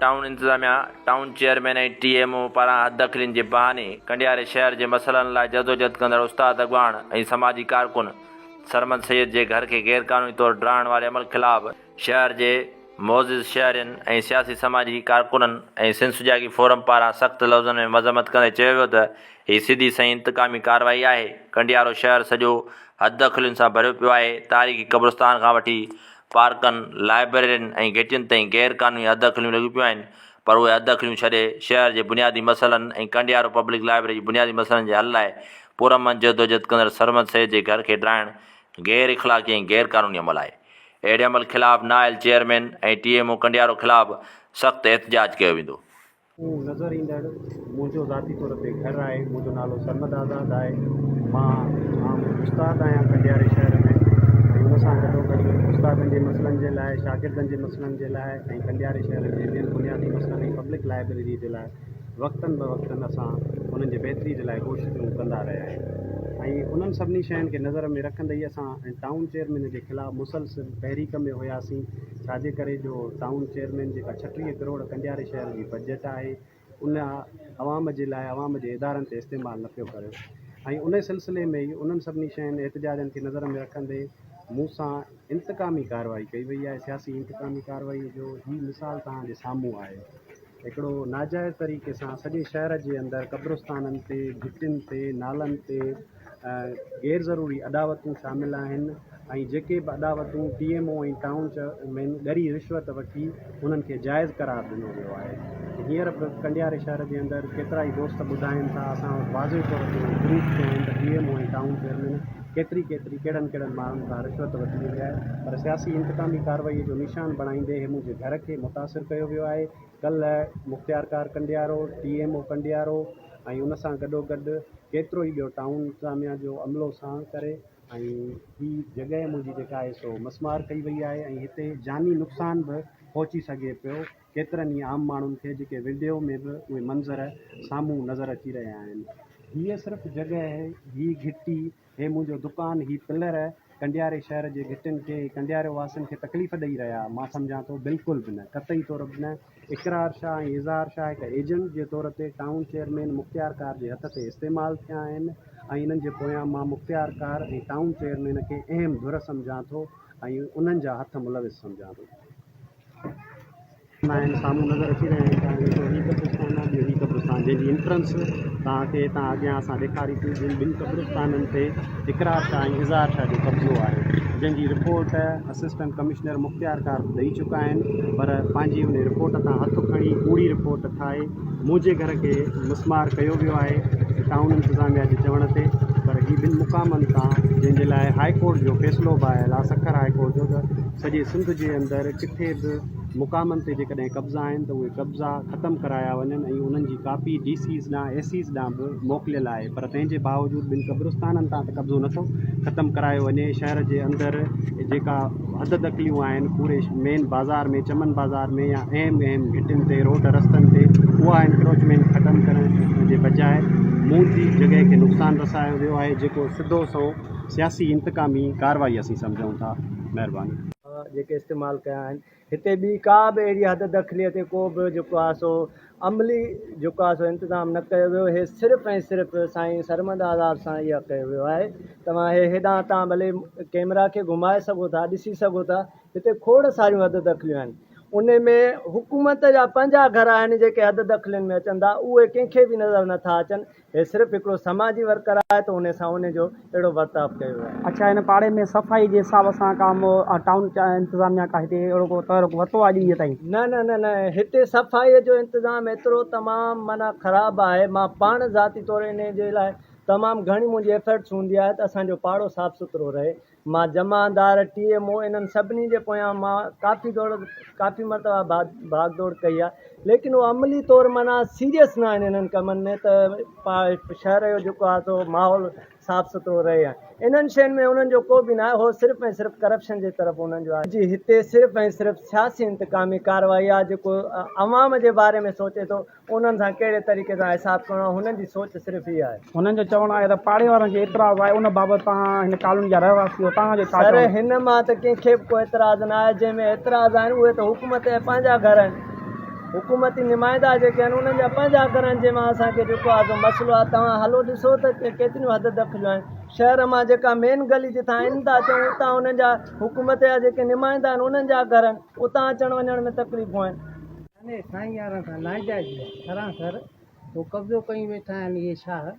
Town انتظاميا، town chairman ۽ ٽي M او پاران حددخلين جي بهاني ڪنڊياري شهر جي مسئلن لاء جدوجهد ڪندڙ استاد اڳواڻ ۽ سماجي ڪارڪن سرمد سيد جي گهر کي غيرقانوني طور ڊاهڻ واري عمل خلاف شهر جي معزز شهرين ۽ سياسي سماجي ڪارڪنن ۽ سنڌ سجاڳي فورم پاران سخت لفظن ۾ مذمت ڪندي چيو ويو ته هي سڌي سنئين انتقامي ڪارروائي آهي، ڪنڊيارو شهر سڄو حددخلين سان ڀريو پيو آهي، تاريخي قبرستان کان وٺي پارڪن، لائبريرين ۽ گهٽين تائين غير قانوني حددخليون لڳيون پيون آهن پر اهي حددخليون ڇڏي شهر جي بنيادي مسئلن ۽ ڪنڊيارو پبلڪ لائبريري جي بنيادي مسئلن جي حل لاء پرامن جدوجهد ڪندڙ سرمد سيد جي گهر کي ڊاهڻ غير اخلاقي ۽ غير قانوني عمل آهي. اهڙي عمل خلاف نااهل چيئرمين ۽ ٽي ايم او ڪنڊيارو خلاف سخت احتجاج ڪيو ويندو. مون نظر ايندڙ منهنجو ذاتي طور تي گهر آهي منهنجو نالو سرمد آزاد آهي مان عام استاد آهيان ڪنڊياري شهر ۾ ۽ ان سان گڏو گڏ استادن جي مسئلن جي لاء شاگردن جي مسئلن جي لاء ۽ ڪنڊياري شهر جي ٻين بنيادي مسئلن ۽ پبلڪ لائبريري جي لاء وقتن به وقتن اسان انهن جي بهتري جي لاء ڪوششون ڪندا رهيا آهيون ۽ انهن سڀني شين کي نظر ۾ رکندي ئي اسان ٽائون چيئرمين جي خلاف مسلسل تحريڪ ۾ هياسين ڇاجي ڪري جو ٽائون چيئرمين جيڪا 36 ڪروڙ ڪنڊياري شهر جي بجيٽ آهي ان عوام جي لاء عوام جي ادارن تي استعمال نه پيو ڪري ۽ ان سلسلي ۾ ئي انهن سڀني شين احتجاجن کي نظر ۾ رکندي مون سان انتقامي ڪارروائي ڪئي وئي آهي سياسي انتقامي ڪارروائي جو هي مثال توهان جي سامهون آهي هڪڙو ناجائز طريقي سان سڄي شهر جي اندر قبرستانن تي، گهٽين تي، نالن تي غير ضروري اڏاوتون شامل آهن ۽ جيڪي به اڏاوتون T M O ۽ town chairman ڳري رشوت وٺي انهن کي جائز قرار ڏنو ويو آهي. هينئر به ڪنڊياري شهر جي اندر ڪيترائي دوست ٻڌائين ٿا اسان وٽ واضح طور تي اهي پروف پيا آهن ته ٽي ايم او ۽ ٽائون چيئرمين ڪيتري ڪيتري ڪهڙن ڪهڙن ماڻهن کان رشوت ورتي وئي آهي پر سياسي انتقامي ڪارروائي جو نشان بڻائيندي هي منهنجي گهر کي متاثر ڪيو ويو آهي ڪلهه مختيارڪار Kandiaro, T M O Kandiaro ۽ ان سان گڏوگڏ ڪيترو ئي ٻيو ٽائون انتظاميا جو عملو ساڻ ڪري ۽ هي جڳهه منهنجي جيڪا آهي سو مسمار ڪئي وئي آهي ۽ هتي جاني نقصان به پهچي سگهي پيو ڪيترن ئي عام ماڻهن کي جيڪي وڊيو ۾ به اهي منظر سامهون نظر اچي رهيا آهن. هيء صرف جڳهه، هي گهٽي، هي منهنجو دڪان، هي پلر ڪنڊياري شهر جي گهٽين کي ۽ ڪنڊياري واسين کي تڪليف ڏئي رهيا، مان سمجهان ٿو بلڪل به نه، قطعي طور به نه. اقرار شاهه ۽ اظهار شاهه هڪ ايجنٽ جي طور تي ٽائون چيئرمين مختيارڪار جي هٿ تي استعمال ٿيا آهن ۽ انهن جي پويان مان مختيارڪار ۽ ٽائون چيئرمين کي اهم ڌر سمجهان ٿو ۽ انهن جا هٿ ملوث سمجهان ٿو. آهن سامهون نظر اچي رهيا آهن توهان ڏسو هي قبرستان آهي ٻيو هي قبرستان جنهن جي انٽرنس توهان کي هتان اڳيان اسان ڏيکاري ٿي جن ٻن قبرستانن تي اقرار شاهه ۽ اظهار شاهه جو قبضو آهي جنهن جي رپورٽ اسسٽنٽ ڪمشنر مختيار ڪار به ڏئي چڪا آهن پر پنهنجي ان رپورٽ تان هٿ کڻي ڪوڙي رپورٽ ٺاهي منهنجي گهر کي مسمار ڪيو ويو آهي ٽائون انتظاميا جي چوڻ تي پر هي ٻن مقامن تان جنهن جي لاء هاء ڪورٽ جو فيصلو به آيل آهي سکر هاء ڪورٽ جو ته سڄي سنڌ جي اندر ڪٿي به مقامن تي جيڪڏهن قبضا آهن ته اهي قبضا ختم ڪرايا وڃن ۽ انهن جي ڪاپي ڊي سيز ڏانهن اي سيز ڏانهن به موڪليل آهي پر تنهن جي باوجود ٻن قبرستانن تان ته قبضو نٿو ختم ڪرايو وڃي شهر جي اندر جيڪا حد دخليون آهن پوري مين بازار ۾ چمن بازار ۾ يا اهم اهم گهٽين تي روڊ رستن تي اها انڪروچمينٽ ختم ڪرڻ جي بجاء منهنجي جڳهه کي نقصان رسايو ويو آهي جيڪو سڌو سنئون سياسي انتقامي ڪارروائي اسين سمجهون ٿا. مهرباني. جيڪي استعمال ڪيا آهن هتي ٻي ڪا به اهڙي حد دخليء تي ڪو به جيڪو آهي سو عملي جيڪو آهي سو انتظام نه ڪيو ويو هي صرف ۽ صرف سائين سرمد آزاد سان اها ڪيو ويو آهي توهان هي هيڏانهن تان ڀلي ڪيمرا کي گهمائي سگهو ٿا ڏسي سگهو ٿا هتي کوڙ ساريون حد دخليون آهن ان ۾ حڪومت جا پنهنجا گهر آهن جيڪي حد دخلين ۾ اچن ٿا اهي ڪنهن کي به نظر نٿا اچن هي صرف هڪڙو سماجي ورڪر آهي ته انهي سان انهي جو اهڙو ورتاء ڪيو ويو آهي. اڇا هن پاڙي ۾ صفائي جي حساب سان ڪا ٽائون انتظاميا ڪا هتي اهڙو ڪو تحرڪ ورتو آهي اڄ ڏينهن تائين؟ نه نه نه نه هتي صفائي جو انتظام ايترو تمام معنيٰ خراب آهي مان پاڻ ذاتي طور انهي جي لاء تمام گهڻي منهنجي ايفرٽس هوندي آهي ته اسان جو پاڙو صاف سٿرو رهي مان جمعدار، ٽي ايم او انهن سڀني جي پويان مان ڪافي دوڙ ڪافي مرتبا ڀاڳ دوڙ ڪئي آهي ليڪن اهو عملي طور معنيٰ سيريس نه آهن انهن ڪمن ۾ ته شهر جو جيڪو آهي سو ماحول صاف سٿرو رهي ها انهن شين ۾ انهن جو ڪو به نه آهي هو صرف ۽ صرف ڪرپشن جي طرف انهن جو آهي جي هتي صرف ۽ صرف سياسي انتقامي ڪارروائي آهي جيڪو عوام جي باري ۾ سوچي ٿو انهن سان ڪهڙي طريقي سان حساب ڪرڻو آهي، هنن جي سوچ صرف هيء آهي. هنن جو چوڻ آهي ته پاڙي وارن کي اعتراض آهي ان بابت توهان هن ڪالوني جا رهواسي آهيو توهان جو ڇا سر چوڻ آهي؟ هن مان ته ڪنهن کي به ڪو اعتراض نه آهي، جنهن ۾ اعتراض آهن اهي ته حڪومت جا پنهنجا گهر آهن. حڪومتي نمائندا جيڪي آهن انهن جا پنهنجا گهر آهن جنهن مان اسان کي جيڪو آهي سو مسئلو آهي توهان هلو ڏسو ته ڪيتريون حد دخليون آهن شهر مان جيڪا مين گلي جتان ان ٿا اچون اتان انهن جا حڪومت جا جيڪي نمائندا آهن انهن جا گهر آهن اتان اچڻ وڃڻ ۾ تڪليفون آهن. انهي سائين يارن سان ناجائزي آهي سراسر هو قبضو ڪيون ويٺا آهن اهي شاهه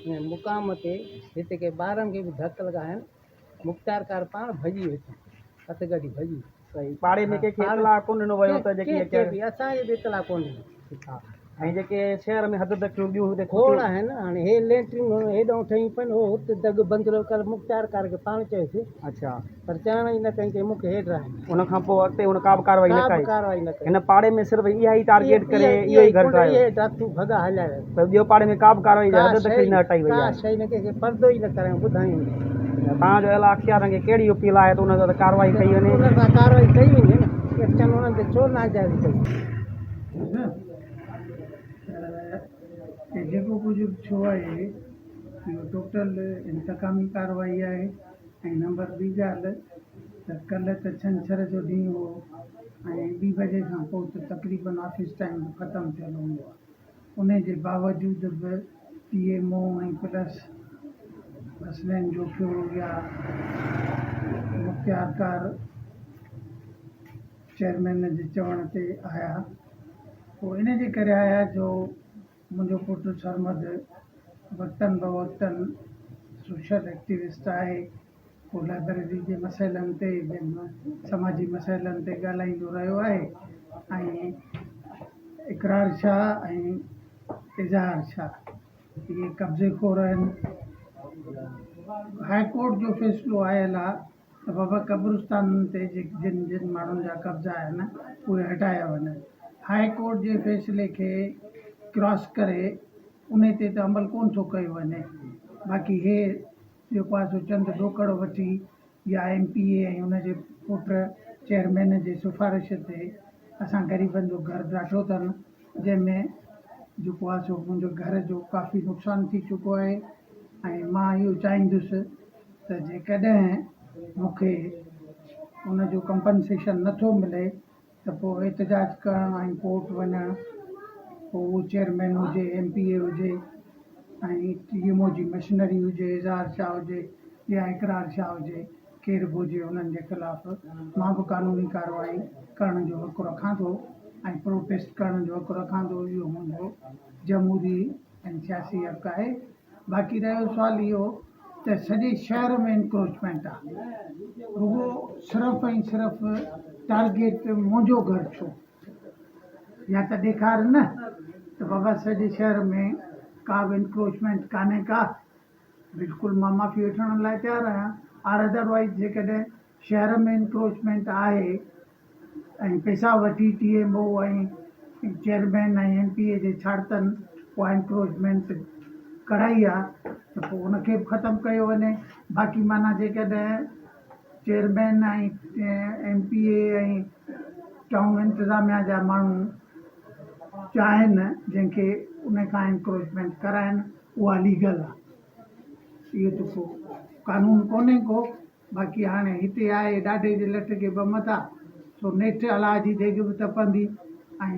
ان مقام تي هتي ڪي ٻارن کي به ڌڪ لڳا آهن مختيارڪار پاڻ ڀڄي ويو هتان هٿ ڪڍي ڀڄي ويو. صحيح پاڙي ۾ ڪنهن کي اطلاع ڪونه ڏنو ويو ته جيڪي ڪنهن کي به اسان کي به اطلاع ڪونه ڏنو. ٺيڪ آ ۽ جيڪي شهر ۾ حد دخليون ٻيون هتي کوڙ آهن هاڻي هي ليٽرين هيڏانهن ٺهيون پين هو هت دڳ بند رهيو ڪل مختيارڪار کي پاڻ چيوسين اڇا پر چوڻ ئي نه ڪئي چئي مون کي هيڊ آهن. ان کان پوء اڳتي هن ڪا به ڪارروائي نه ڪا به ڪئي ڪارروائي نه ڪئي. هن پاڙي ۾ صرف اها ئي ٽارگيٽ ڪري اهو ئي گهر ٺاهيو. اهي ڊاڪٽو ڀڳا هليا ويا. پر ٻيو پاڙي ۾ ڪا به ڪارروائي ڪا حد دخلي شيء نه هٽائي وئي ڪا آهي. شيء نه ڪنهن کي پردو ئي نه ڪرايون ٻڌايون نه. توهان جو اعليٰ اختيارن کي ڪهڙي اپيل آهي ته ان تي ڪارروائي ڪئي وڃي. انهن سان ڪارروائي ڪئي وڃي نه ايڪشن انهن تي ڇو ناجائزي ڪئي. ته جيڪو ڪجهه به ٿيو آهي اهو ٽوٽل انتقامي ڪارروائي آهي ۽ نمبر ٻي ڳالهه ته ڪلهه ته ڇنڇر جو ڏينهن هو ۽ ٻي بجي کان پوء ته تقريبن آفيس ٽائيم به ختم ٿيل هوندو آهي انهي جي باوجود به P M O ۽ plus Hasnain Jokhio يا مختيارڪار چيئرمين جي چوڻ تي آيا پوء ان جي ڪري آيا جو منهنجو پٽ سرمد وقتن بوقتن سوشل ايڪٽيوسٽ آهي پوء لائبريري جي مسئلن تي ٻين سماجي مسئلن تي ڳالهائيندو رهيو آهي ۽ اقرار شاهه ۽ اظهار شاهه اهي قبضي خور آهن هاء ڪورٽ جو فيصلو آيل آهي ته بابا قبرستانن تي جن جن ماڻهن جا قبضا آهن اهي هٽايا وڃن. هاء ڪورٽ جي فيصلي کي ڪراس ڪري انهي تي ته عمل ڪونه ٿو ڪيو وڃي باقي هي جيڪو آهي سو چند ڏوڪڙ وٺي يا ايم پي اي ۽ ان جي پٽ چيئرمين جي سفارش تي اسان غريبن جو گهر ڊاٺو اٿن جنهن ۾ جيڪو آهي سو منهنجو گهر جو ڪافي نقصان ٿي چڪو آهي ۽ مان اهو چاهيندس ته جيڪڏهن مون کي ان جو ڪمپنسيشن نٿو ملي ته پوء احتجاج ڪرڻ ۽ ڪورٽ وڃڻ پوء اهو چيئرمين هجي ايم پي اي هجي ۽ ٽي ايم او جي مشنري هجي اظهار شاهه هجي يا اقرار شاهه هجي ڪير به هجي انهن جي خلاف مان به قانوني ڪارروائي ڪرڻ جو حق رکان ٿو ۽ پروٽيسٽ ڪرڻ جو حق رکان ٿو اهو منهنجو جمهوري ۽ سياسي حق آهي باقي رهيو سوال اهو ته سڄي شهر ۾ انڪروچمينٽ آ رڳو صرف ۽ صرف ٽارگيٽ منهنجو گهر ڇو يا ته ڏيکار نه ته بابا سڄي شهر ۾ ڪا به انڪروچمينٽ ڪانهي ڪا بلڪل مان معافي وٺڻ لاء تيار آهيان آر ادروائيز جيڪڏهن شهر ۾ انڪروچمينٽ آهي ۽ پئسا وٺي T M O ۽ chairman ۽ M P A جي ڇاڙتن اها انڪروچمينٽ ڪرائي آ ته پوء ان کي به ختم ڪيو وڃي باقي معنيٰ جيڪڏهن چيئرمين ۽ ايم پي اي ۽ ٽائون انتظاميا جا ماڻهو چاهين جنهن کي ان کان انڪروچمينٽ ڪرائن اها ليگل آ اهو ته ڪو قانون ڪونهي ڪو باقي هاڻي هتي آهي ڏاڍي جي لٺ کي ٻه مٿا، سو نيٺ الله جي ديڳ به تپندي ۽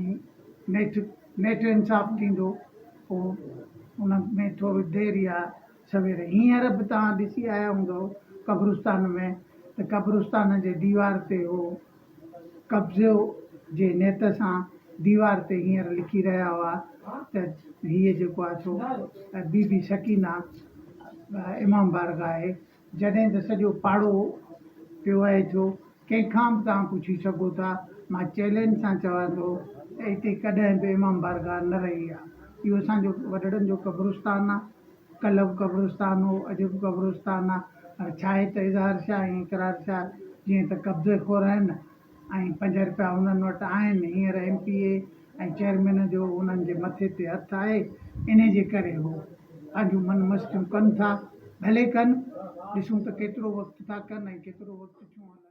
نيٺ نيٺ انصاف ٿيندو، پوء ان ۾ ٿورو دير يا سوير. هينئر به توهان ڏسي آيا هوندؤ قبرستان ۾ ته قبرستان جي ديوار تي هو قبضو جي نيت سان ديوار تي هينئر لکي رهيا هئا ته هيء جيڪو آهي سو بي بي سڪينه امام بارگاهه آهي. جڏهن ته سڄو پاڙو پيو آهي ٿيو، ڪنهن کان به توهان پڇي سگهو ٿا، مان چئلينج سان چوان ٿو ته اتي ڪڏهن به امام بارگاهه نه رهي آهي. اهو اسان جو وڏڙن جو قبرستان آهي، ڪلهه به قبرستان هو، اڄ به قبرستان آهي، پر ڇاهي ته اظهار شاهه ۽ اقرار شاهه جيئن ته قبضي خور آهن ۽ پنج رپيا هنن وٽ آهن، هينئر ايم پي اي ۽ چيئرمين جو انهن جي مٿي تي هٿ آهي، انهي جي ڪري هو پنهنجون من مستيون ڪن ٿا، ڀلي ڪن، ڏسون ته ڪيترو وقت ٿا ڪن ۽ ڪيترو وقت ٿيون هلن.